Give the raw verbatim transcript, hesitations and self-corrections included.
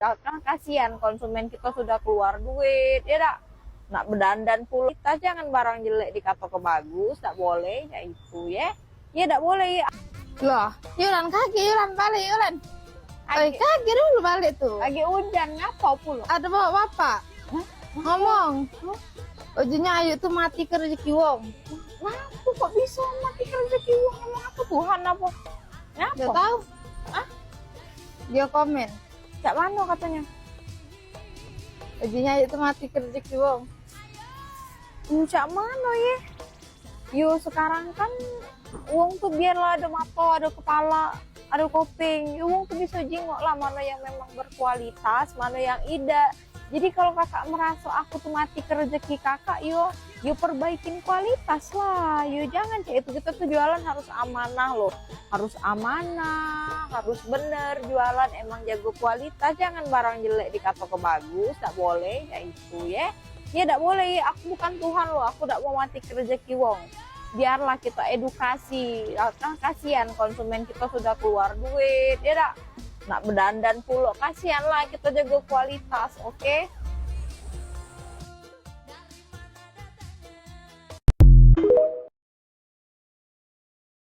Kan kasihan konsumen kita sudah keluar duit, ya dak? Nak bedandan pulo. Kita jangan barang jelek dikato ke bagus, dak boleh, ya itu, ya. Ya dak boleh, ya. Lah, Yulan kagek, Yulan balik, Yulan. Oi, kagek dulu balik tuh. Lagi hujan, ngapa pulo? Ada bawa bapak. Hah? Ngomong. Hah? Ujungnya ayu tuh mati ke rezeki wong. Ngapa kok bisa mati ke rezeki wong? Ngomong apa, Tuhan apa? Ngapa? Gak tahu. Hah? Dia komen. Cak mano katanya? Ujungnya ayu tuh mati ke rezeki wong. Hmm, cak mano, ye? Yo, sekarang kan wong tuh biarlah ada mato, ada kepala, ada kuping. Yo, wong tuh bisa jingok lah mano yang memang berkualitas, mano yang idak. Jadi kalau kakak merasa aku tuh mati ke rezeki kakak, yo, yo perbaikin kualitas lah. Yo jangan cak itu, kita tuh jualan harus amanah loh. Harus amanah, harus bener jualan, emang jago kualitas. Jangan barang jelek dikato ke bagus, dak boleh, ya itu, ya. Ya dak boleh, ya. Aku bukan Tuhan loh, aku dak mau mati ke rezeki wong. Biarlah kita edukasi. Kan kasihan konsumen kita sudah keluar duit, ya dak? Nak bedandan pulo, kasihan lah, kita jago kualitas, oke?